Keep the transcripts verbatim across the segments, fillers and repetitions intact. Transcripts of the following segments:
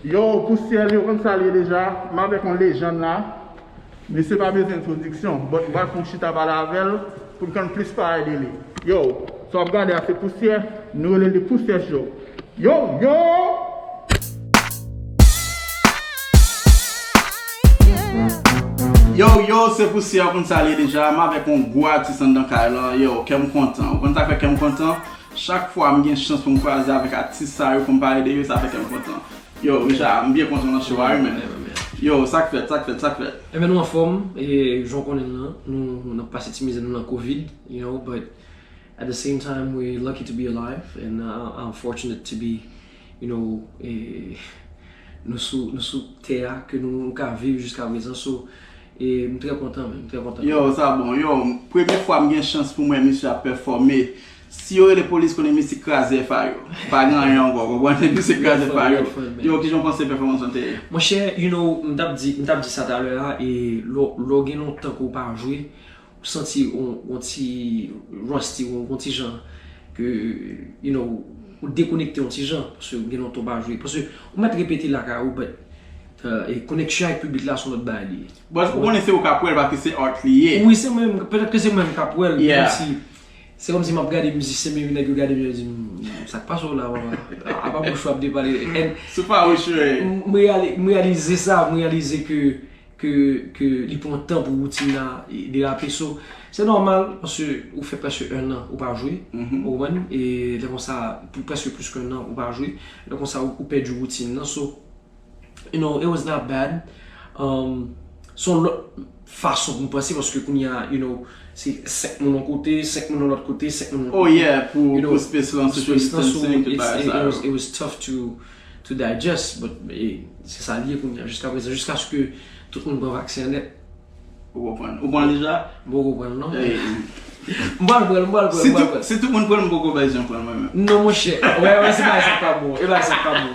Yo, Pousyè, yo konn sa l ye deja. M avèk yon lejann la. Mesye pa bezwen entwodiksyon, but m pral fè yon chita pale avè l pou n konn plis parèy de li. Yo, sa w ap gade a se Pousyè, nou rele li Pousyè Show. Yo, yo! Yo, yo, se Pousyè, w konn sa l ye deja. M avèk yon gwo atis anndan kay lan. Yo, kè m kontan. Ou konn sa k fè kè m kontan? Chak fwa m gen chans pou m kwaze avèk atis sa yo, pou m pale de yo, sa fè kè m kontan. Yo, Richard, m byen kontan nan show a wi, men. Yo, sa k fèt, sa k fèt, sa k fèt? Ebyen, nou anfòm, e jan w konnen l lan, nou, nou n ap pase ti mizè nou nan Covid, you know, but at the same time, we lucky to be alive, and uh, I'm fortunate to be, you know, e, nou sou, nou sou tè a, ke nou, nou ka viv jiska prezan, so, e m trè kontan, man, m trè kontan. Yo, sa bon, yo, premye fwa m gen chans pou m wè misye ap pèfòme, si yo rele polis konnen misye kraze F I A yo. Pa gen anyen ankò, konprann? Misye kraze F I A yo. Yo, kijan w panse pèfòmans lan te ye? Monchè, you know, m t ap di, m t ap di sa talè a, e lè w gen lontan ke w pa jwe, ou santi yon, yon ti rusty, yon, yon ti jan ke, you know, ou dekonekte yon ti jan, paske gen lontan w pa jwe. Paske ou mèt repete lakay ou, but uh, e koneksyon ak piblik la se yon lòt bagay li ye. But ou konnen se ou k ap wè l paske se art li ye. Wi, se mwen menm, petèt ke se mwen menm k ap wè l, menm si se kòmsi m ap gade mizisyen, men nèg yo gade m, yo di m, sa k pase w la, papa? Apa bouch ou ap depale? And Si w pa wouch, wi. M, m reyali- m reyalize sa, m reyalize ke, ke, ke li pran tan pou woutin la derape. So, se nòmal, paske ou fè prèske en an ou pa jwe, ou konprann? E lè konsa, pou prèske plis ke en an ou pa jwe, lè konsa ou, ou pèdi woutin nan. So, You know, it was not bad. Um, se yon lòt fason pou m panse, paske kounye a, you know, se senk moun yon kote, senk moun yon lòt kote, senk moun yon kote. Oh yeah, pou, you know, pou space lan, social distancing, tout bagay sa yo. It was, it was tough to, to digest, but e, se sa l ye kounye a, jiska prezan, jiskaske tout moun pran vaksen an nèt. Ou konprann? Ou pran l deja? M poko pran l non. M pral pran l, m pral pran l, m pral pran l. Si tout moun pran l, m poko bay jan pran l mwen menm. Non monchè, wè wè se bagay sa k pa bon, e bagay sa k pa bon.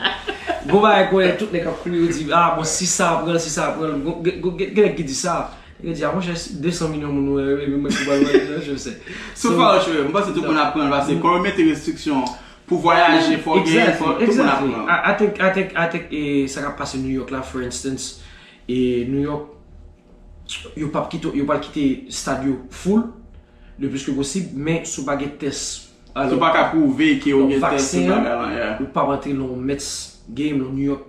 Gon bagay konnen tout nèg k ap kouri yo di, ah bon si sa pran l, si sa pran l, gen nèg ki di sa. Yo di ah monchè, de san milyon moun wè, epi mwen ki pral pran l, je sais. So far, m panse tout moun ap pran l, paske kon yo mete restriksyon pou vwayaje, fò w gen, fò tout moun ap pran l. I think, I think, I think, e sa k ap pase New York la, for instance, e New York, yo p ap kite, yo pral kite stad yo full le plus ke posib, men si w pa gen tès, si w pa ka pwouve ke w gen tès tout bagay lan, yeah, ou p ap antre nan yon Mets game, nan New York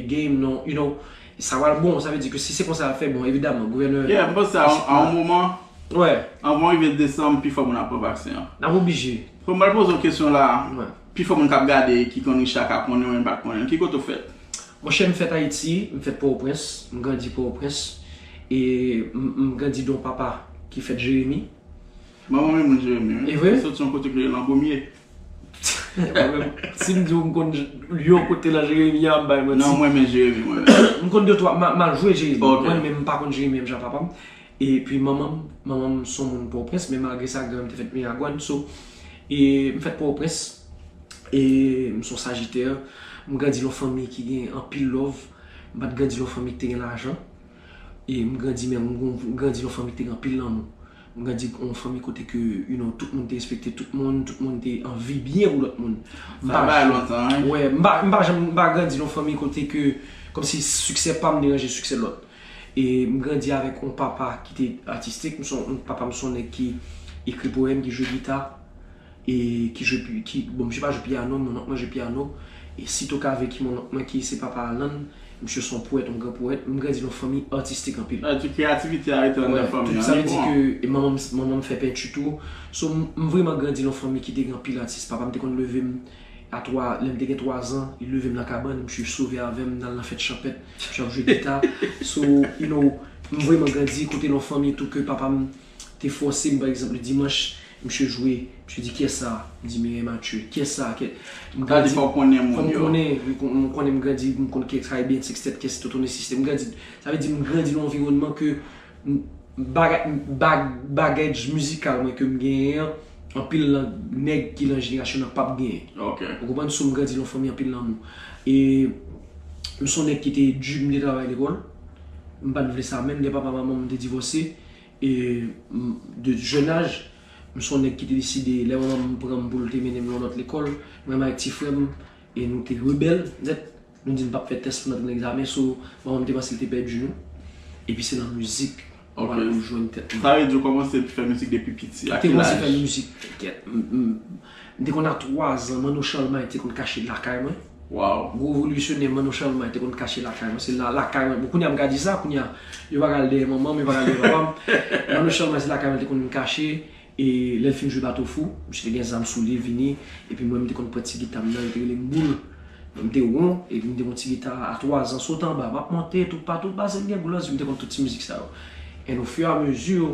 game, nan, you know, sa pral bon, sa vle di ke si se konsa y ap fè, bon, evidaman, gouvènè. Yeah, m panse a yon, a yon moman, wè, anvan w rive desanm, pifò moun ap pran vaksen an. N ap oblije. Bon, m pral poze w kesyon la. Wè. Pifò moun k ap gade ki konn Richard ka konnen w, men pa konnen l. Ki kote w fèt? Monchè, m fèt Ayiti, m fèt Pòtoprens, m grandi Pòtoprens, e m, m grandi de yon papa ki fèt Jeremi. Manman m e moun Jeremi, wi. E vre? Li soti yon kote ki rele Lanbomye. Mwen menm, si m di w m konn yon kote nan Jeremi a, m bay manti. Non, mwen renmen Jeremi, mwen menm. M konn de twa, m, m al jwe Jeremi. Ok. Mwen, men m pa konn Jeremi menm jan papa m. Epi manman m, manman m se yon moun Pòtoprens, men malgre sa, grann m te fèt Miragwàn, so, e m fèt Pòtoprens, e m se yon Sajitè, m grandi nan yon fanmi ki gen anpil love, m pa t grandi nan yon fanmi ki te gen lajan, e m grandi, men m gon- m grandi nan yon fanmi ki te gen anpil lanmou. M grandi nan yon fanmi kote ke, you know, tout moun te respekte tout moun, tout moun te anvi byen pou lòt moun. M Sa pa bay jan- lontan, wi. Wè, m pa, m pa janm, m pa grandi nan yon fanmi kote ke, kòmsi siksè pa m deranje siksè lòt. E m grandi avèk yon papa ki te atistik. M se yon, papa m se yon nèg ki ekri powèm, ki jwe gita, e ki jwe, pi- ki, bon, misye pa jwe pyano, men nonk mwen jwe pyano. E Sito Kave ki mon nonk mwen ki se papa Alan, misye se yon powèt, yon gran powèt. M grandi nan yon fanmi atistik anpil. Sa vle di kreyativite a rete anndan fanmi an, li bon. Sa vle di ke e manman m, manman m fè penti tou. So, m, m vrèman grandi nan yon fanmi ki te gen anpil atis. Papa m te konn leve m a twa, lè m te gen twa zan, li leve m nan kabann, misye sove avè m, n al nan fèt chanpèt, misye ap jwe gita. So, you know, m vrèman grandi kote nan yon fanmi tou ke papa m te fòse m, pa egzanp, le dimanch, misye jwe, misye di, "Kiyès sa a?" M di, "Mireille Mathieu." "Kiyès sa a?" Kiyès? M grandi, fò m konnen moun yo. Fò m konnen, m kon- m konnen m grandi, m konn kiyès Caribbean Sextet, kiyès Toto Nesiste. M grandi, sa vle di, m grandi nan yon anviwònman ke m- bagay, bag- bagaj mizikal mwen ke m genyen an, anpil nan nèg ki nan jenerasyon nan p ap genyen. Ok. Ou konprann? So, m grandi nan yon fanmi anpil lanmou. E m se yon nèg ki te di, m te travay lekòl. M pa t vle sa menm, lè papa manman m te divòse, e m- de jèn aj, m se yon nèg ki te deside, lè manman m pran m pou l te mennen m yon lòt lekòl, mwen menm avèk ti frè m, e nou te rebèl nèt. Nou di n p ap fè tès pou n antre nan egzamen, so manman m te panse l te pèdi nou. Epi se nan mizik mwen al rejwenn tèt mwen. Sa vle di ou kòmanse fè mizik depi piti? A kèl laj? M te kòmanse fè mizik, kèt. M, m, m te konn a twa zan, Manno Chalmay te konn kache lakay mwen. Gwo revolisyonè Manno Chalmay te konn kache lakay mwen. Se la, lakay mwen. Bon, kounye a m ka di sa, kounye a, yo pa ka al dèyè manman m, yo pa ka al dèyè papa m. Manno Chalmay se lakay mwen te konn kache. E lè l fin jwe Bato Fou, misye te gen zam sou li, vini, epi mwen, m te konn pran ti gita m nan, yo te rele m Boul. Mwen, m te won, epi m te gen yon ti gita a twa zan, sot anba, m ap monte toupatou, pase m gen gwo lanzye, m te konn tout ti mizik sa yo. And au fur et à mesure,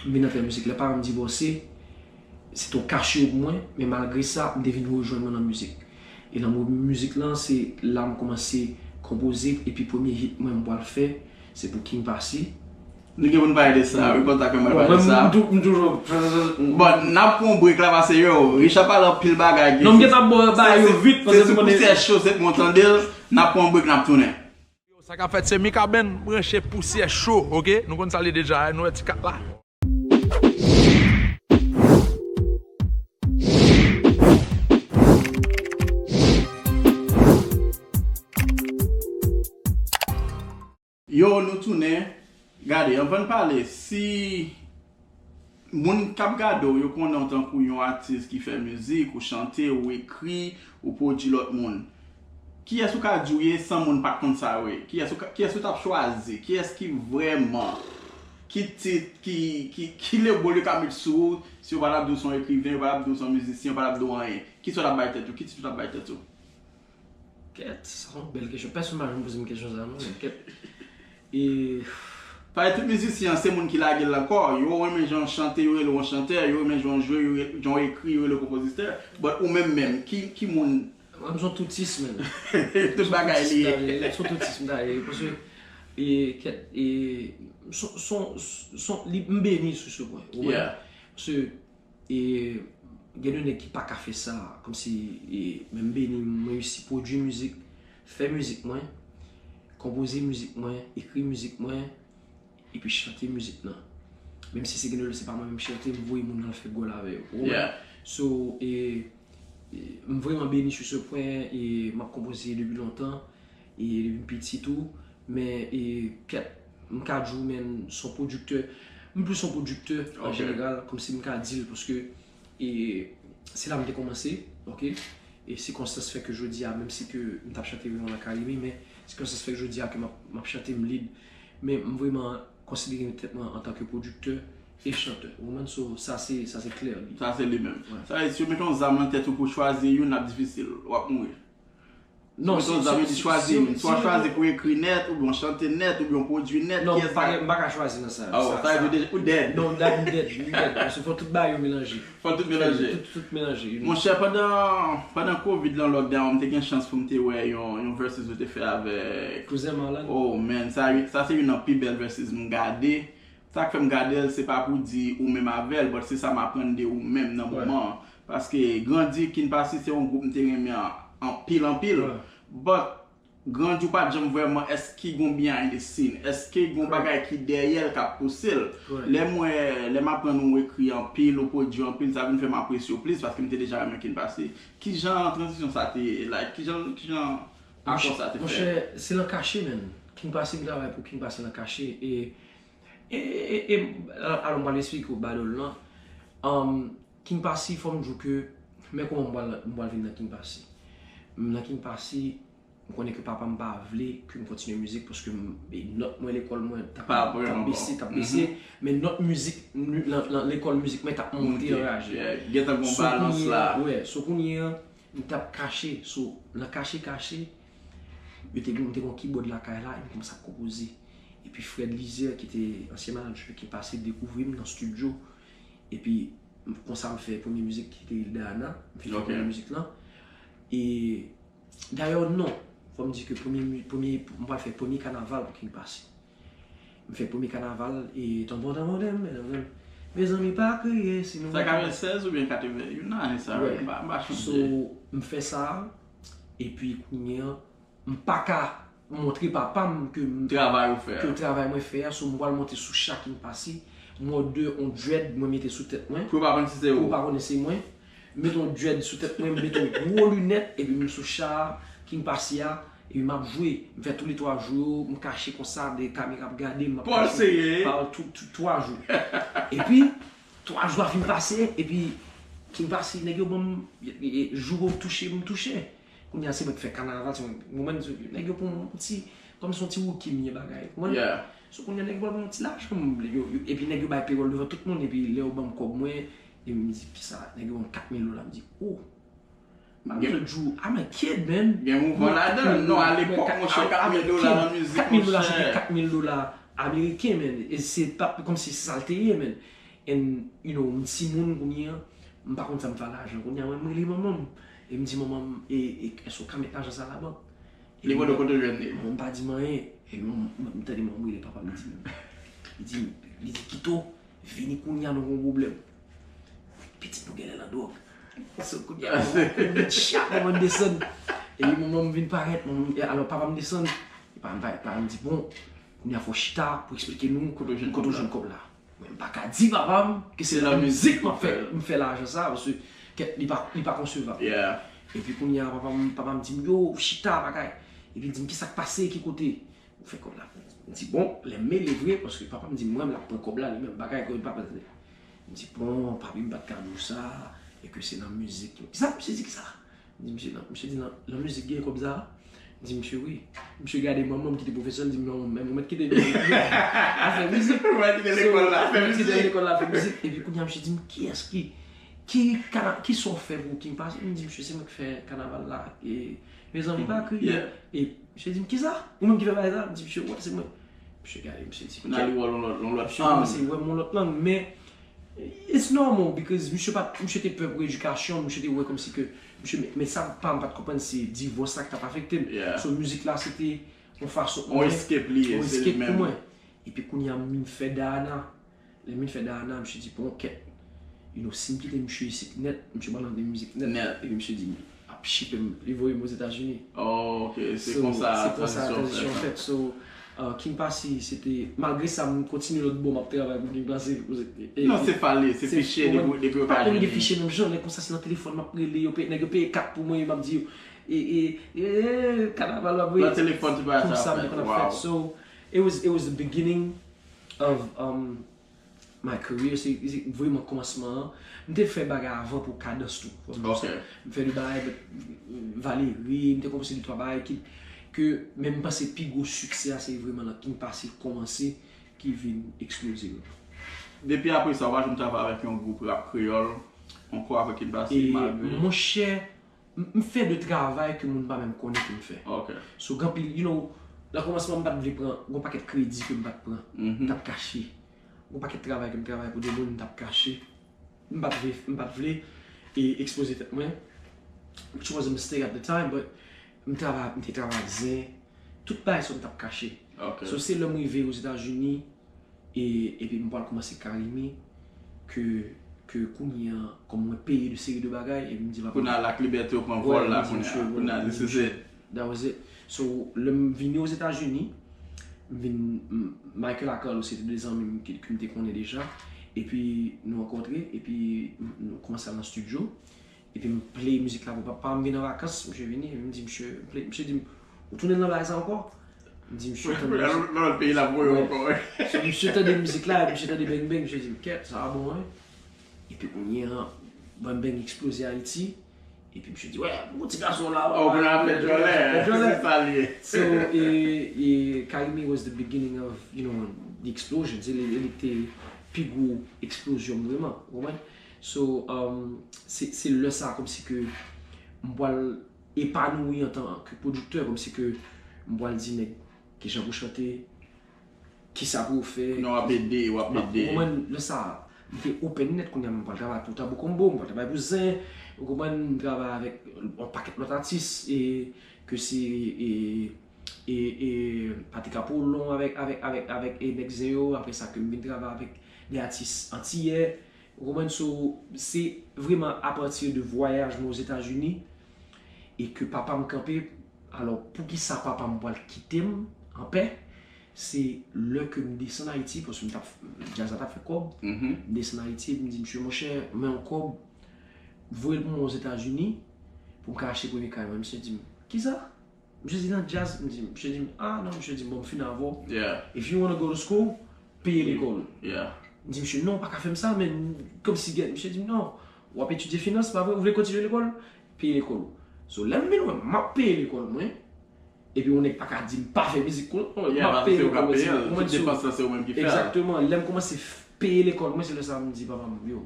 m vin antre nan mizik. Lè paran m divòse, se te yon kache yo pou mwen, men malgre sa, m te vin rejwenn mwen nan mizik. E nan mo-, mizik lan, se la m kòmanse konpoze, epi premye hit mwen m pral fè, se pou King Passy. Nou gen pou n pale de sa, wi, kontak mwen pral pale de sa. Bon, n ap pran yon break la, paske yo, Richard pale anpil bagay. Non, m gentan ba yo vit, paske se pou syèch yo, se pou mwen tande l, n ap pran yon break, n ap tounen. Yo, sa k ap fèt, se Mikaben, branche pou syèch yo, oke? Nou konn sa l ye deja, nou wè ti kat la. Yo, nou tounen. Gade, anvan n pale, si moun k ap gade w, yo konnen w tankou yon atis ki fè mizik, ou chante, ou ekri, ou pwodui lòt moun, kiyès ou ka di w ye san moun pa t konn sa w ye? Kiyès ou ka, kiyès ou t ap chwazi? Kiyès ki vrèman, ki tit, ki, ki, ki lebòl yo ka met sou ou? Si yo pa t ap di w se yon ekriven, yo pa t ap di w se yon mizisyen, yo pa t ap di w anyen, kisa w t ap bay tèt ou? Ki tit ou t ap bay tèt ou? Kèt, sa se yon bèl kesyon. Pèsonn pa janm poze m kesyon sa, non, men kèt. E Paske tout mizisyen, se moun ki lage l nan kò. Yo renmen jan w chante, yo rele w yon chantè. Yo renmen jan w jwe, yo re-, jan w ekri, yo rele w konpozitè. But ou menm menm, ki, ki moun? Mwen, m se yon toutis, man. Tout bagay li ye. M se yon toutis, m ta ye. Paske, e, kèt, e, son, son, son, li, m beni sou se pwen. Ou konprann? Paske, E gen de nèg ki pa ka fè sa, kòmsi, e, men m beni, m reyisi pwodui mizik, fè mizik mwen, konpoze mizik mwen, ekri mizik mwen, epi chante mizik lan. Menm si se gen de lè se pa mwen menm chante, m voye moun al fè gòl avè yo. Ou konprann? So, e, e, m vrèman beni sou se pwen, e m ap konpoze depi lontan, e depi m piti tou. Men, e, kèt, m ka di w, men, s on pwodiktè. M plis yon pwodiktè, an jeneral, kòmsi m ka di l, paske, e, se la m te kòmanse, oke? E sikonstans fè ke jodi a, menm si ke m t ap chante vreman nan Karimi, men sikonstans fè ke jodi a ke m ap, m ap chante, m lead. Men m vrèman konsidere tèt mwen antanke pwodiktè e chantè. Ou konprann? So, sa se, sa se klè, li. Sa se li menm. Sa vle di, si yo mete yon zam nan tèt ou pou w chwazi youn, l ap difisil. W ap mouri. Non, si, si, si, si, si, swa w chwazi pou ekri nèt, oubyen w chante nèt, oubyen w pwodui nèt, non, kiyès m pa, m pa ka chwazi nan sa. Oh, sa, sa vle di ou dead. Non, m dead, m dead. Paske fò tout bagay yo melanje. Fò tout melanje. Tout, tout melanje. Monchè, pandan, pandan covid lan, lockdown, m te gen chans pou m te wè yon, yon versus ou te fè avèk Kouzen Marlon. Oh, man, sa, sa se youn nan pi bèl versus m gade. Sa k fè m gade l, se pa pou di ou menm avè l, but se sa m aprann de ou menm nan moman an. Paske Grandi, King Passy se yon gwoup m te renmen an, anpil, anpil. But Grandi, ou pa t janm vrèman, èske gon behind the scene? Èske gon bagay ki dèyè l k ap pouse l? Lè m wè, lè m aprann ou ekri anpil, ou pwodui anpil, sa vin fè m apresye w plis, paske m te deja renmen King Passy. Kijan tranzisyon sa te ye? Like, kijan, kijan akò sa te fèt? Monchè, se nan kache, man. King Passy, m travay pou King Passy nan kache. E E, e, e, e, alò, m pral esplike w battle lan. Um, King Passy, fò m di w ke, men kòman m pral, m pral vin nan King Passy. M nan King Passy, m konnen ke papa m pa vle ke m kontinye mizik paske m, e, nòt mwen lekòl mwen t ap, t ap bese, t ap bese. Men nòt mizik, mi-, lan, lan, lekòl mizik mwen t ap monte anraje. Gentan gon balans la. Wè, so kounye a, m t ap kache, so, nan kache kache, yo te gen, m te gen yon kibòd lakay la, epi m kòmanse ap konpoze. Epi Fred Lizer, ki te ansyen manager, ki pase dekouvri m nan estidyo. Epi, m, konsa m fè premye mizik ki te rele Diana, m fin fè premye mizik lan. E, dayè, non, fò m di ke premye mi-, premye, m pral fè premye kanaval pou King Passy. M fè premye kanaval, e, tanbon, tanbon, dem, dem, dem. Mezanmi, pa kriye, si nou... Sa katrevennsèz oubyen katreven, youn nan ane sa yo, m pa, m pa sonje. So, m fè sa, epi kounye a, m pa ka montre papa m ke m, travay ou fè a, ke travay mwen fè a, so m pral monte sou cha King Passy, m òdè on dread, mwen mete sou tèt mwen. Pou yo pa konn si se ou. Pou yo pa konnen se mwen. M mete yon dread sou tèt mwen, m mete yon gwo linèt, epi m sou cha King Passy a, Epi m ap jwe, m fè tou le twa jou yo, m kache konsa, de kamera ap gade m, m ap kache. Pawòl serye. Pawòl tou, tou, twa jou. Epi, twa jou a fin pase, epi King Passy, nèg yo ban m, e, e, jou yo touche, m touche. Kounye a se mwen k fè kanaval, se mwen, mwen, nèg yo pran m ti, kòm se yon ti wouki m ye bagay. Ou konprann? So, kounye a nèg yo pran m ti lajan, yo, yo, epi nèg yo bay pewòl devan tout moun, epi lè yo ban m kòb mwen, e m di, kisa, nèg yo ban m kat mil dola, m di, oh, m ap di jou, I'm a kid, man. Gen mouvman ladan l, non, alepòk, monchè, kat mil dola nan mizik, kat mil dola, se te kat mil dola ameriken, man. E se pa, kòmsi se sa l te ye, man. And, you know, m timoun kounye a, m pa konn sa m fè ak lajan. Kounye a, mwen, m rele manman m. E m di, manman m, e, e, èske w ka met lajan sa a labank? Li mande w kote w jwenn li. Manman m pa di m anyen. E m, m, m tande manman m rele papa m, li di m, li di, li di, Kito, vini kounye a, nou gen yon pwoblèm. Pitit nou genlè nan dwòg. So, kounye a, manman m kouri chat, manman m desann. E manman m vin parèt, manman m, e alò, papa m desann. E papa m, papa m di, bon, kounye a fò w chita pou eksplike nou kote w jwenn kòb la. Mwen, m pa ka di papa m ke se nan mizik m ap fè, m fè lajan sa, paske kèt, li pa, li pa konsevab. Epi kounye a, papa m, papa m di m, yo, chita, bagay. Epi l di m, kisa k pase, ki kote ou fè kòb la? M di, bon, lè m mele vre, paske papa m di m, mwen, m ap pran kòb la, li menm, bagay, kòb papa tande. M di, bon, papi, m pa t ka di w sa, e ke se nan mizik. Kisa? Misye di, kisa? M di, misye, nan, misye di, nan, nan mizik gen kòb sa? M di, misye, wi. Misye gade manman m ki te pwofesè, l di, manman m, men ou mèt kite mizik a fè mizik. Ou mèt kite lekòl la, fè mizik. Ou mèt kite lekòl la, fè mizik. Epi kounye a, misye di m, kiyès ki, ki, kana, kisa w fè pou King Passy? M di, misye, se mwen ki fè kanaval la. E, mezanmi, pa kriye. E misye di m, kisa? Ou menm ki fè bagay sa? M di, misye, wè, se mwen. Misye gade, misye di, kounye a li wè l yon lòt, yon lòt lang. Misye kòmanse wè m yon lòt lang, men it's normal, because misye pa t, misye te pè pou edikasyon, misye te wè kòmsi ke, misye, men, men sa pa, m pa t konprann, se divòs la ki t ap afekte m. So, mizik la, se te yon fason pou mwen, yon escape pou mwen. Epi kounye a, m vin fè Dayana. Lè m vin fè Dayana, misye di, bon, kèt. You know, si m kite misye isit nèt, misye pral nan mizik nèt. Epi misye di, ap shipe m, li voye m Ozetazini. Oh, ok, se konsa tranzisyon an fèt. So, uh, King Passy, se te, malgre sa, m kontinye lòt bò, m ap travay pou King Passy. Non, se fale, se fichye depi, depi yo ka jwenn li. Pa menm gen fichye menm jan, lè konsa se nan telefòn m ap rele, yo peye, nèg yo peye kat pou mwen, m ap di yo, e, e, e, kanaval m ap rele. Nan telefòn, se pa sa ap fèt. Wow. So, it was, it was the beginning of, um, my career, se, se vrèman kòmansman an. M te fè bagay avan pou kadans tou. Fò m di sa. M fè de bagay, but, Valérie, m te konpoze de twa bagay ki, ke, men m panse pi gwo siksè a, se vrèman nan King Passy l kòmanse, ki vin eksploze. Depi apre sa, ou pa janm travay avèk yon gwoup rap kreyòl ankò apre King Passy, malgre. Monchè, M, m fè de travay ke moun pa menm konnen ke m fè. So, gen anpil, you know, nan kòmansman, m pa t vle pran, gon pakèt kredi ke m pa t pran, m t ap kache. Gon pakèt travay ke m travay pou de moun, m t ap kache. M pa t vle, m pa t vle, e, ekspoze tèt mwen, which was a mistake at the time, but m travay, m te travay ak zen, tout bagay sa m t ap kache. So, se lè m rive Ozetazini, e, epi m pral kòmanse Carimi, ke, ke kounye a, kòm mwen peye de seri de bagay, epi m di, papa. Kounye a, Lak Libète yo pran vòl la, kounye a, kounye a, this is it. That was it. So, lè m vini Ozetazini, m vin, m, Michael ak Carlos, se te de zanmi m ke, ke m te konnen deja, epi nou rankontre, epi m, nou kòmanse al nan studio, epi m play mizik la pou papa m vin an vakans, misye vini, epi m di, misye, m play, misye di m, ou tounen nan bagay sa ankò? M di, misye tande mizik. Nan lòt peyi l ap voye w ankò, wi. So, misye tande mizik la, epi misye tande Bang Bang, misye di m, kèt, sa a bon, wi. Epi kounye a, Bang Bang eksploze Ayiti, epi misye di, wè, m gon ti gason la, oh, kounye a fè djòlè, se sa l ye. So, e, e, Carimi was the beginning of, you know, the explosion. Se li, li te pi gwo eksplozyon m vrèman, ou konprann? So, um, se, se lè sa a kòmsi ke m pral epanoui antanke pwodiktè, kòmsi ke m pral di nèg kijan pou chante, kisa pou yo fè. Non, w ap ede, w ap ede. Ou konprann, lè sa a, m te open nèt, kounye a m pral travay pou Tabou Combo, m pral travay pou Zen, ou konprann, m travay avèk yon pakèt lòt atis, e ke se, e, e, e Patrick Apollon avèk, avèk, avèk, avèk, e nèg Zen yo, apre sa ke m vin travay avèk de atis antiyè, ou konprann, so, se vrèman apati de vwayaj mwen Ozetazini, e ke papa m kanpe, alò, poukisa papa m pral kite m anpè, se lè ke m desann Ayiti, paske m t ap, djaz la t ap fè kòb, m desann Ayiti, epi m di, misye, monchè, men yon kòb, voye l pou mwen Ozetazini, pou m ka achte premye kay mwen. Misye di m, kisa? Misye di nan djaz, m di, misye di m, ah non, misye di m, bon, m fini avè w. Yeah. If you wanna go to school, peye lekòl. Yeah. M di misye, non, pa ka fè m sa, men kòmsi gen, misye di m, non, w ap etidye finans, pa vre, ou vle kontinye lekòl, peye lekòl ou. So, lè m vin wè, m ap peye lekòl mwen, epi yon nèg pa ka di m pa fè mizik kon, Yeah, m ap paske peye ou ka lekòl mwen, peye di, l. ou mwen Tout di, depans lan se ou menm ki fè l. Egzakteman, lè m kòmanse f- peye lekòl mwen, se lè sa m di papa m, yo,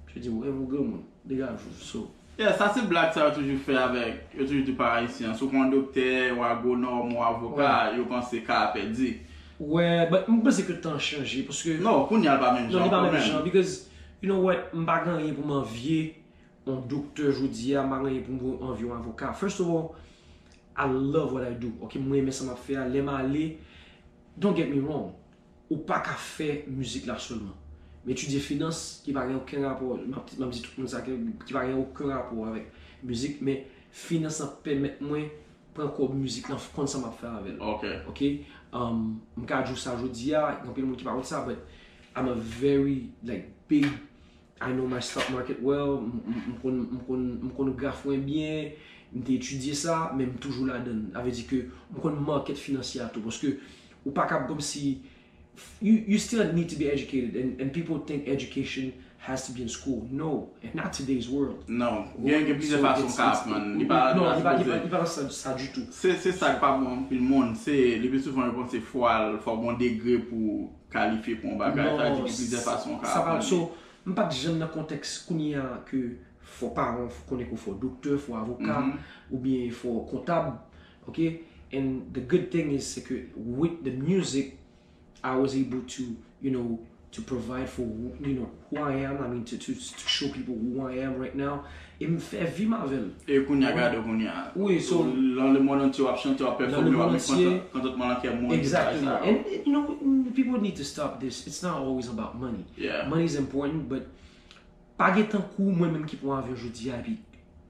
misye di m, ou granmoun, degaje w, so. Yeah, sa se blag sa yo toujou fè avèk, yo toujou di pa ayisyen, si w pa yon doktè, yon agwonòm, yon avoka, yo panse ka a pèdi. Wè, but m panse ke tan chanje, paske Non, kounye a l pa menm non, jan li pa menm kanmenm. Jan, because, you know what, m pa gen anyen pou m anvye yon doktè jodi a, m pa gen anyen pou m anvye yon avoka. First of all, I love what I do, ok, mwen renmen sa m ap fè a, lè m ale, don't get me wrong, ou pa ka fè mizik la sèlman. M etidye finans, ki pa gen okenn rapò, m ap m ap di tout moun sa, ki ki pa gen okenn rapò avèk mizik, men finans lan pèmèt mwen pran kòb mizik lan, konn sa m ap fè avè l. Ok. Ok? Um, m ka di w sa jodi a, gen anpil moun ki pa konn sa, but I'm a very, like, big, I know my stock market well, m- m- m konn- m konn- m konn graf mwen byen, m te etidye sa, men m toujou ladan l. Sa vle di ke m konn market finansye a tou, paske ou pa kab kòmsi, you, you still need to be educated, and, and people think education has to be in school. No, and not today's world. Non, gen gen plizyè fason w ka aprann. Li pa non, li pa, li pa, sipoze. Li pa nan sa, sa ditou. Se se sa k pa bon anpil moun. Se, le pli souvan yo panse fò al, fò gon degre pou kalifye pou yon bagay. Sa di gen plizyè fason w ka Sa pa aprann. So, m pa t janm nan kontèks kounye a ke fò paran w konnen ke w fò doktè, fò avoka, oubyen fò kontab, ok? And the good thing is, se ke with the music, I was able to, you know, to provide for, who- you know, who I am, I mean, to, to, to show people who I am right now. E m fè vi m avè l. E kounye a gade w kounye a. Wi, so- Dans le monde entier, w ap chante, w ap Dans le pèfòme, w ap monde met entier. Kontantman nan kè moun. Exactement. And, and, you know, people need to stop this. It's not always about money. Yeah. Money is important, but pa gen tankou mwen menm ki pran avyon jodi a epi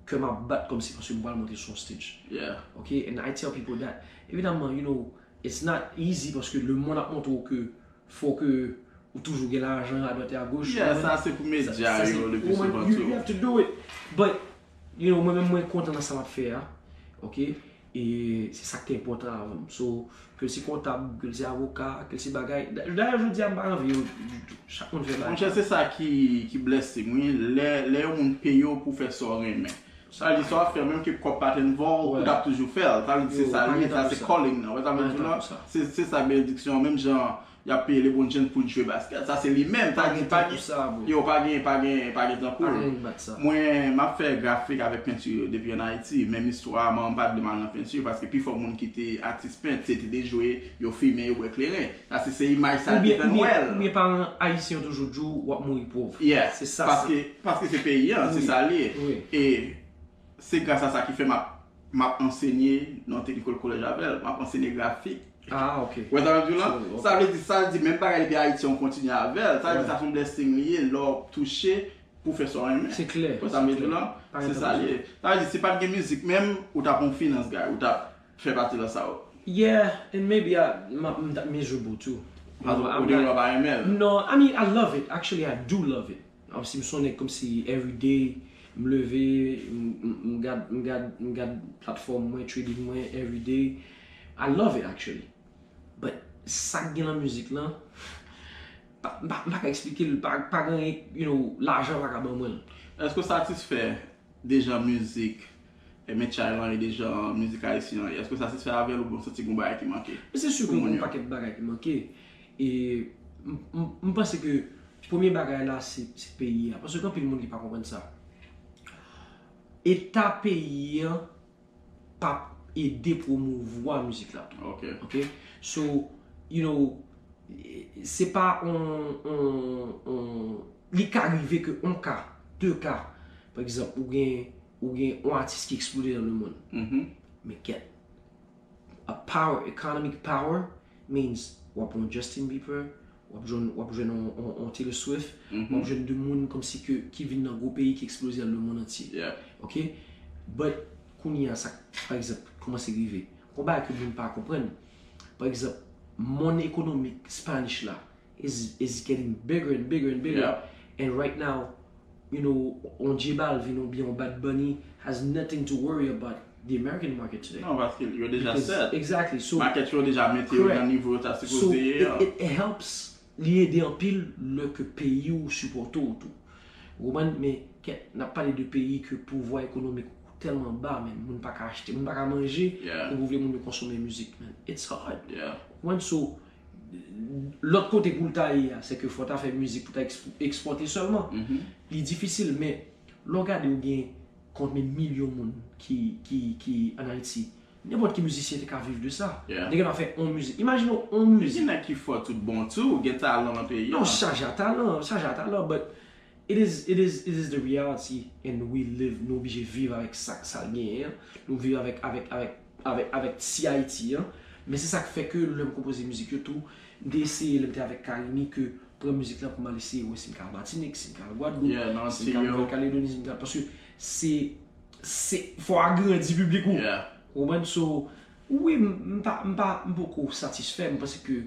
kè m ap bat kòmsi paske m pral monte sou yon stage. Yeah. Ok? And I tell people that. Evidaman, you know, it's not easy paske lemonn ap montre w ke fò ke ou toujou gen lajan adwat e agoch. Yeah, Ou sa se pou medya yo le pli woman, souvan you, tou. You have to do it. But, you know, mwen menm mwen kontan nan sa m ap fè a. Ok? E se sa ki te enpòtan avè m. So, ke l se kontab, ke l se avoka, ke l se bagay. Dayè, jodi a, m pa anvi yo ditou. Chak moun fè bagay. Monchè, se sa ki, ki blessing, wi. Lè, lè yon moun peye w pou fè sa w renmen. Sa vle di sa w ap fè, menm ke kòb pa t envòlv, ou t ap toujou fè l. Sa vle di se sa li ye, sa se calling nan. Wè sa vle di la? Se, se sa benediksyon an. Menm jan y ap peye LeBron James pou l jwe baskèt. Sa se li menm. Sa vle di pa gen, yo, pa gen, pa gen, pa gen tankou l. Mwen, m ap fè grafik avèk penti depi ann Ayiti. Menm istwa, manman m pa t vle m al nan penti, paske pifò moun ki te atis pent, se te dejwe, yo fimen, yo bwè kleren. Sa se, se imaj sa te fè n wè l. Oubyen paran ayisyen yo toujou di w w ap mouri pòv. Yeah, Se sa. Paske, paske se peyi an, se sa li ye. E se gras a sa ki fè m ap, m ap ansenye nan Technical College avè l. M ap ansenye grafik. Ah, ok. Wè sa m ap di w la? So, ok. Sa vle di, sa vle di, menm bagay depi Ayiti, on kontinye avè l. Sa vle di, sa se yon blessing li ye, lè w touche pou fè sa w renmen. Se klè. Wè sa m vle di w la? Se sa li ye. Sa vle di, si pa t gen mizik menm, ou t ap yon finance guy, ou t ap fè pati nan sa yo. Yeah, and maybe I, m ap, m t ap miserable too. Paske ou te wè w pa renmen l. No, I mean, I love it. Actually, I do love it. Um, si m se yon nèg kòmsi everyday, m leve, m, m, m gad, m gad, m gad platform mwen, trading mwen, everyday. I love it, actually. But sa k gen nan mizik lan, pa, m pa, m pa ka eksplike l, pa, pa gen, you know, lajan pa ka ban mwen l. Èske w satisfè de jan mizik, e, Metjay lan ye, de jan mizik ayisyen an ye? Èske w satisfè avè l oubyen w santi gen bagay ki manke? Men se si ke gen yon pakèt bagay ki manke. E m, m, m panse ke premye bagay la, se, se peyi a. Paske gen anpil moun ki pa konprann sa. Eta peyi an p ap ede pwomouvwa mizik la tou. Ok. Ok? So, you know, se pa on, on, on, li ka rive ke on ka, de ka, pa egzanp, ou gen, ou gen on atis ki eksplode nan lemonn. Men kèt, a power, economic power means w ap on Justin Bieber, w ap jwenn, w ap jwenn on, on, on Taylor Swift, w ap jwenn de moun kòmsi ke, ki vin nan gwo peyi ki eksplode nan lemonn antye. Yeah. Ok? But, kounye a, sa, pa egzanp, kòmanse rive. Gon bagay ke moun pa konprann. Pa egzanp, monn ekonomik Spanish la is, is getting bigger and bigger and bigger. Yeah. And right now, you know, on J Balvin oubyen on Bad Bunny has nothing to worry about the American market today. Non, paske yo deja Because- set. Exactly. So, Market yo deja mete yo correct. nan nivo yo ta so sipoze ye. it, it, it helps, li ede anpil lè ke peyi ou sipòte w tou. Ou konprann? Men kèt, n ap pale de peyi ke pouvwa ekonomik ou tèlman ba, men moun pa ka achte, moun pa ka manje, Yeah. ou vle moun yo konsome mizik, man. It's hard. Yeah. Ou konprann? So, lòt kote pou l ta ye a, se ke fò ta fè mizik pou ta eksp- ekspòte sèlman. Mhm. Li difisil, men lè w gade ou gen konbyen milyon moun ki, ki, ki ann Ayiti, nenpòt ki mizisyen te ka viv de sa. Yeah. Nèg yo ta fè on mizik. Imajine w on Men mizik. gen nèg ki fò tout bon tou, gen talan nan peyi Non, a. chaje a talan, chaje a talan, but it is, it is, it is the reality, and we live, nou oblije viv avèk sa, sa l genyen an. Nou viv avèk, avèk, avèk, avèk, avèk ti Ayiti an. Men se sa k fè ke lè m konpoze mizik yo tou, m te eseye lè m te avèk Carimi ke pran mizik lan pou m al eseye wè si m ka al Matinik, si m ka al Gwadloup, Yeah, nan si m ka al Antilles yo. Nouvèl Kaledoni, si m ka al, paske se, se, fò agrandi piblik ou. Yeah. Ou konprann? So, wi, m m pa, m pa, m poko satisfè, m panse ke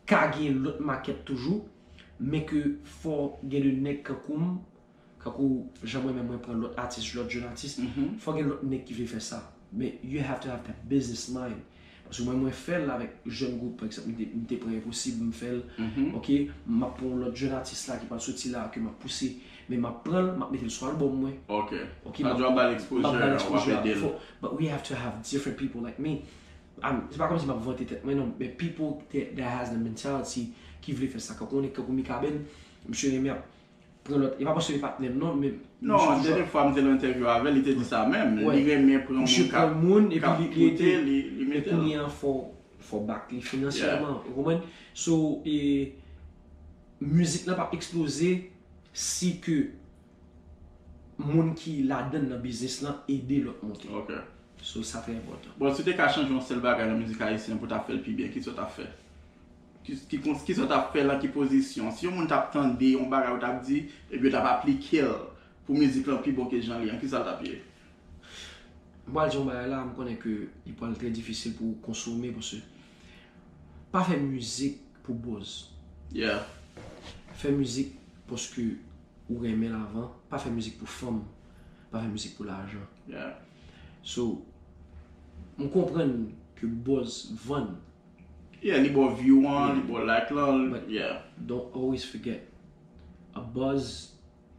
ka gen lòt makèt toujou, men ke fò gen de nèg kankou m, kankou jan mwen menm mwen pran lòt atis, lòt jèn atis, Mhm. fò gen lòt nèg ki vle fè sa. Men you have to have that business mind. Paske mwen, mwen fè l avèk jèn gwoup, pa egzanp, m te, m te pran Enposib, m fè l, Mhm. ok, m ap pran yon lòt jèn atis la ki pral soti la, ke m ap pouse, men m ap pran l, m ap mete l sou albòm mwen. Ok. Ok, Sa m ap- dwe ap ba l exposure, m ap ba l w ap exposure. ede l. Fò- But we have to have different people like me. I'm- Se pa kòmsi m ap vante tèt mwen, non, men people that, that has the mentality ki vle fè sa. Kankou nèg kankou Mikaben, misye renmen ap pran lòt. E pa paske li patnè m, non, men Non, misye toujou- dènye fwa m te nan entèvyou avè l, li te di sa menm. Ouais. Li renmen pran Misye moun k pran ap moun epi k ap li, li koute ede. li, li Men mete l. kounye an fò, fò back li finansyèlman. Ou konprann? So, e, mizik lan p ap eksploze si ke moun ki ladann nan biznis lan ede lòt monte. Ok. So, sa trè enpòtan. Bon, si w te ka chanje yon sèl bagay nan mizik ayisyen pou w ta fè l pi byen, kisa w t ap fè? Ki, ki, kons- kisa w t ap fè lan ki pozisyon? Si yon moun t ap tande yon bagay ou t ap di, epi yo t ap aplike l pou mizik lan pi bon ke jan li an, kisa l t ap ye? M pral di yon bagay la, m konnen ke li pral trè difisil pou w konsome, paske pa fè mizik pou buzz. Yeah. Fè mizik paske ou renmen l avan, pa fè mizik pou fanm, pa fè mizik pou lajan. Yeah. So, m konprann ke buzz vann. Yeah, li ba w view an, Yeah. li ba w like lan, But- yeah. Don't always forget, a buzz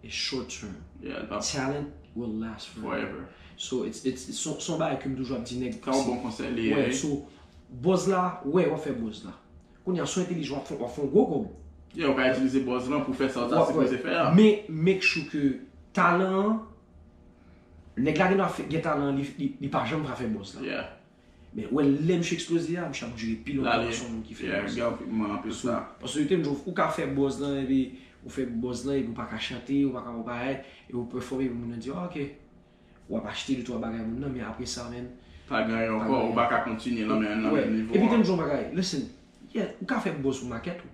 is short term. Yeah, li pa Talent will last forever. Forever. So, it's, it's, it's, son, son bagay ke m toujou ap di nèg. Sa yon bon konsèy li ye. Ouais, so, buzz la, ouais, w ap fè buzz la. Kounye a, si w entèlijan, w ap fè, w ap fè yon gwo kòb. Yeah, ou ka itilize buzz lan pou fè sa w ta W ap- sipoze fè a. Men, make sure ke talan an, nèg la gen dwa fè- gen talan an, li, li, li pa janm ka fè buzz la. Yeah. Men, wè, lè misye eksploze a, misye ap dire pi lontan Lale. pase yon moun ki fè Yeah, buzz. gen anpil moun anpil So, sa. paske yo te m jwenn ou ka fè buzz lan, epi ou fè buzz lan, epi ou pa ka chante, ou pa ka fè bagay, epi ou pèfòme, epi moun nan di, "Ah, ok." W ap achte de twa bagay moun nan, men apre sa, men, Pa gen anyen Pa ankò, gen ou pa ka kontinye nan menm nan Ouais. menm nivo Epi a. te m di yon bagay, listen, yeah, ou ka fè buzz pou makèt ou.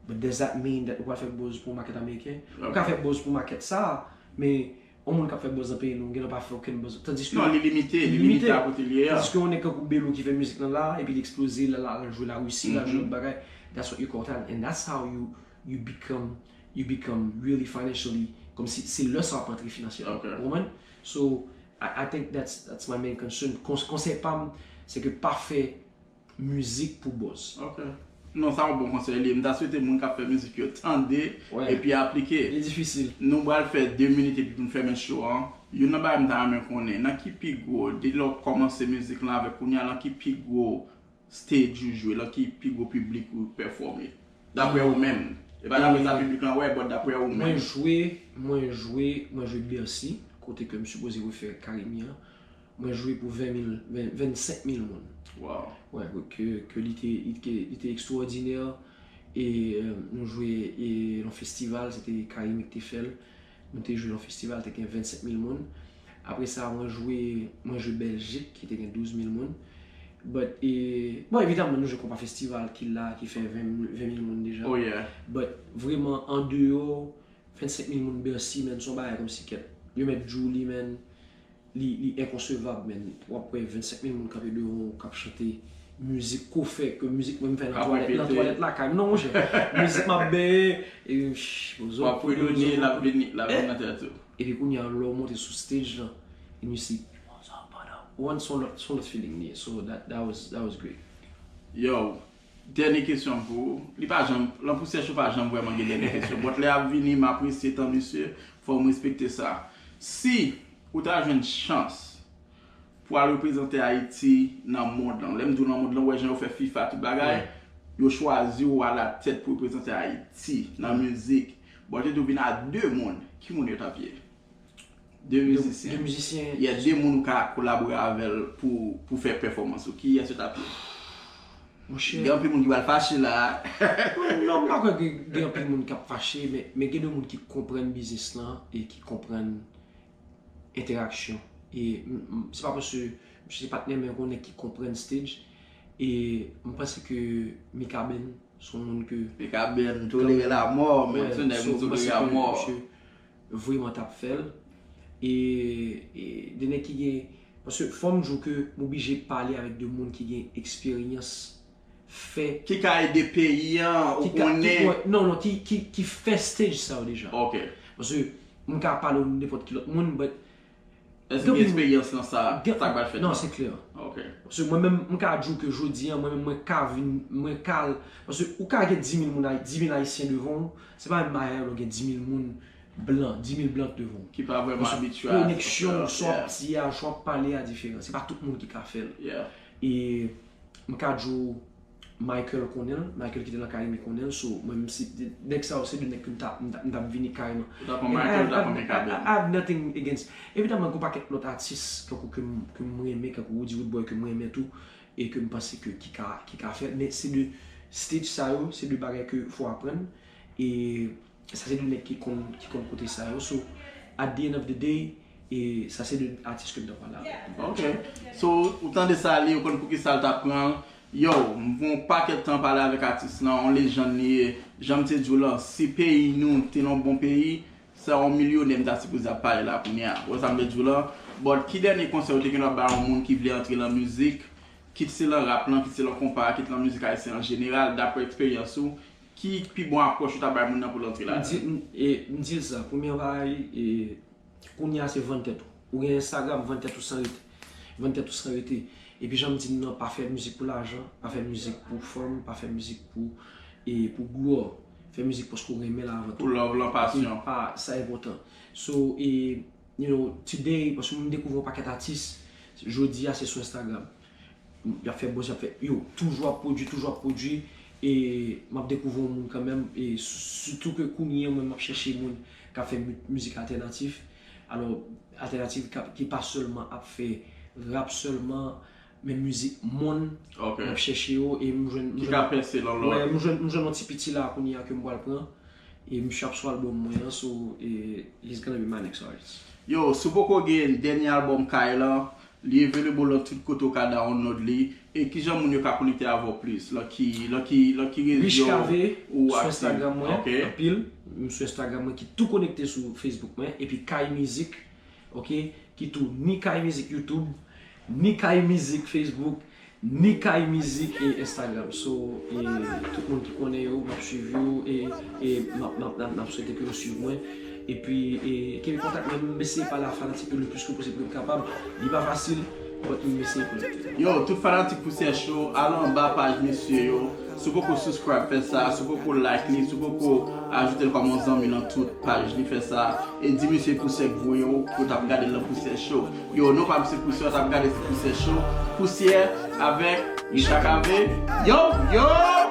But does that mean that ou pral fè buzz pou makèt ameriken? Ou ka Ok. Fè buzz pou makèt sa, men yon moun k ap fè buzz nan peyi nou, gen lè pa fè okenn buzz. Tandis ke Non, li limite, li limite a kote li ye a. Tandis ke yon nèg kankou Belo ki fè mizik lan la, epi li eksploze, la, la, la jwe Larisi, la jwe Mhm. lòt bagay. That's what you call talent. And that's how you, you become, you become really financially, kòmsi se lè sa w ap antre finansyèlman. Ok. Ou konprann? So, I, I think that's, that's my main concern. Kons- Konsèy pa m, se ke pa fè mizik pou buzz. Ok. Non, sa yon bon konsèy li ye. M ta swete moun k ap fè mizik yo tande Ouais. epi aplike. Li difisil. Nou pral fè de minit epi pou n fèmen show an. Youn nan bagay m ta renmen konnen, nan ki pi gwo, depi lè w kòmanse mizik lan avèk kounye a, nan ki pi gwo stage ou jwe, nan ki pi gwo piblik ou pèfòme? Daprè ou menm. E pa daprè sa piblik lan wè, but daprè ou Mwen menm. Jwe, mwen jwe, mwen jwe Bercy, kote ke m sipoze refè Carimi an. Mwen jwe pou ven mil, ven, vennsenk mil moun. Wow. Wè, ke, ke li te, li te, li te ekstwòdinè. E, euh, nou jwe, e, nan festival, se te Carimi ki te fè l. Nou te jwe nan festival, te gen vennsenk mil moun. Apre sa, mwen jwe, mwen jwe Bèljik, ki te gen douz mil moun. But, e, bon, evidaman, nou jwe konpa festival ki la, ki fè ven mil, ven mil moun deja. Oh yeah. But, vreman, andeyò, vennsenk mil moun Bercy, man, se yon bagay kòmsi kèt. Yo mèt Julie, man, li, li enkonsevab, man. W ap wè vennsenk mil moun kanpe devan w, k ap chante mizik ke w fè, ke mizik mwen m fè nan Ap twalèt, nan repete. Twalèt lakay m, non, monchè. Mizik m ap benyen, e, ch, W ap fredone, l ap vini, l ap vini nan tèt ou. Epi kounye a, lè w monte sou stage lan, e misye, what's up, brother? One, se yon lòt, se yon lòt feeling li ye. So that, that was, that was great. Yo, dènye kesyon m pou ou. Li pa janm, Lanpousye Cho pa janm vrèman gen dènye kesyon. But lè ap vini, m apresye tan misye, fò m respekte sa. Si ou ta jwenn chans pou al reprezante Ayiti nan mond lan, lè m di w nan mond lan, ou wè jan yo fè FIFA, tout bagay, yo chwazi w alatèt pou reprezante Ayiti nan mizik. But yo di w vin a de moun, ki moun yo t ap ye? De mizisyen. De mizisyen. Yeah, de moun ou ka kolabore avè l pou, pou fè pèfòmans ou. Kiyès yo t ap ye? Monchè. Gen anpil moun ki pral fache la. Non, non, m pa kwè gen, gen anpil moun k ap fache, men, men gen de moun ki konprann biznis lan e ki konprann entèraksyon. E m- m- se pa paske misye se patnè, men yon nèg ki konprann stage. E m panse ke Mikaben se yon moun ke Mikaben tolere lanmò, men se yon nèg nou tolere a mò. Vrèman t ap fè l. E, e de nèg ki gen, paske fò m di w ke m oblije pale avèk de moun ki gen eksperyans fè Ki ka ede peyi an, ou ki ka- ki- konnen. wè, non, non, ki, ki, ki fè stage sa yo deja. Ok. Paske m ka pale w nenpòt ki lòt moun, but Èske gen eksperyans nan sa, sa k pral fèt Non, la? Se klè. Ok. Paske mwen menm, m ka di w ke jodi an, mwen menm, mwen ka vin, mwen ka, paske ou ka gen dis mil moun, dis mil ayisyen devan w, se pa menm bagay lè w gen dis mil moun blan, dis mil blan devan w. Ki pa vrèman abitye a Koneksyon, sa w ap di a, sa w ap pale a diferan. Se pa tout moun ki ka fè l. Yeah. E m ka di w, Michael konnen l, Michael ki te nan Kayimi konnen l, so mwen menm si nèg sa yo se de nèg ke m t ap m t ap- m t ap vini kareman. Ou ta pran Michael, ou ta pran Mikaben. I have nothing against. Evidaman, gen yon pakèt lòt atis kankou ke m, ke m renmen, kankou Roody Roodboy ke m renmen tou, e ke m panse ke ki ka, ki ka fè, men se de stage sa yo, se de bagay ke fò aprann, e sa se de nèg ki konn, ki konn kote sa yo. So, at the end of the day, e sa se de atis ke m t ap pale avè. Ok. So, ou tande sa li, ou konn poukisa l t ap pran l. Yo, m pran yon pakèt tan pale avèk atis lan, yon lejann li ye. Jan m te di w lan, si peyi nou te yon bon peyi, se yon milyonè m ta sipoze ap pale la kounye a. Ou wè sa m vle di w lan? But ki dènye konsèy ou te gen dwa bay yon moun ki vle antre lan mizik, kit se lan rap lan, kit se lan konpa, kit lan mizik ayisyen an jeneral, daprè eksperyans ou, ki pi bon apwòch ou ta bay moun nan pou l antre ladan? M di l sa, premye bagay, e, kounye a se vann tèt ou. Ou gen Instagram, vann tèt ou san rete. Vann tèt ou san rete. Epi jan m di n nan, pa fè mizik pou lajan, pa fè mizik pou fanm, pa fè mizik pou, e, pou glwa. Fè mizik paske w renmen l avan tou. Pou love lan, pasyon. Sa enpòtan. So, e, you know, today, paske m dekouvri yon pakèt atis, jodi a se sou Instagram. Y ap fè buzz, y ap fè, yo, toujou ap pwodui, toujou ap pwodui, e m ap dekouvri yon moun kanmenm, e sitou ke kounye a, mwen, m ap chèche moun k ap fè mi- mizik altènatif. Alò, altènatif k ap- ki pa sèlman ap fè rap sèlman, men mizik mòn, Ok. m ap chèche yo, e m jwenn, m Ki jwenn, ka pèse lan lòt. wè, m jwenn, m jwenn yon ti piti la kounye a ke m pral pran, e misye ap sou albòm mwen an, so, e, he's gonna be my next artist. Yo, si w poko gen dènye albòm Kay lan, li available lan tout kote w ka download li. E kijan moun yo ka konekte avè w plis? Lan ki, lan ki, lan ki rezo Rich Cavé ou sou aktif? Instagram mwen, Ok. Anpil. M sou Instagram mwen ki tou konekte sou Facebook mwen, epi Kay Mizik, ok, ki tou ni Kay Mizik YouTube, ni Kay Mizik Facebook, ni Kay Mizik e Instagram. So, e tout moun ki konnen yo, m ap swiv yo, e, e m ap, m ap, m ap, m ap swete ke yo swiv mwen. Epi, e, kenbe kontak mwen, m eseye pale a fanatik yo le plis ke posib ke m kapab. Li pa fasil, but m eseye pou l. Yo, tout fanatik Pousyè Cho, al anba paj mesye yo. Si w poko subscribe, fè sa. Si w poko like li, si w poko ajoute l kòm yon zanmi nan tout paj li, fè sa. E di mesye Pousyè k voye w, pou t ap gade l nan Pousyè Cho. Yo, non pa m se Pousyè, w t ap gade se Pousyè Cho. Pousyè avèk Richard Cavé. Yo, yo!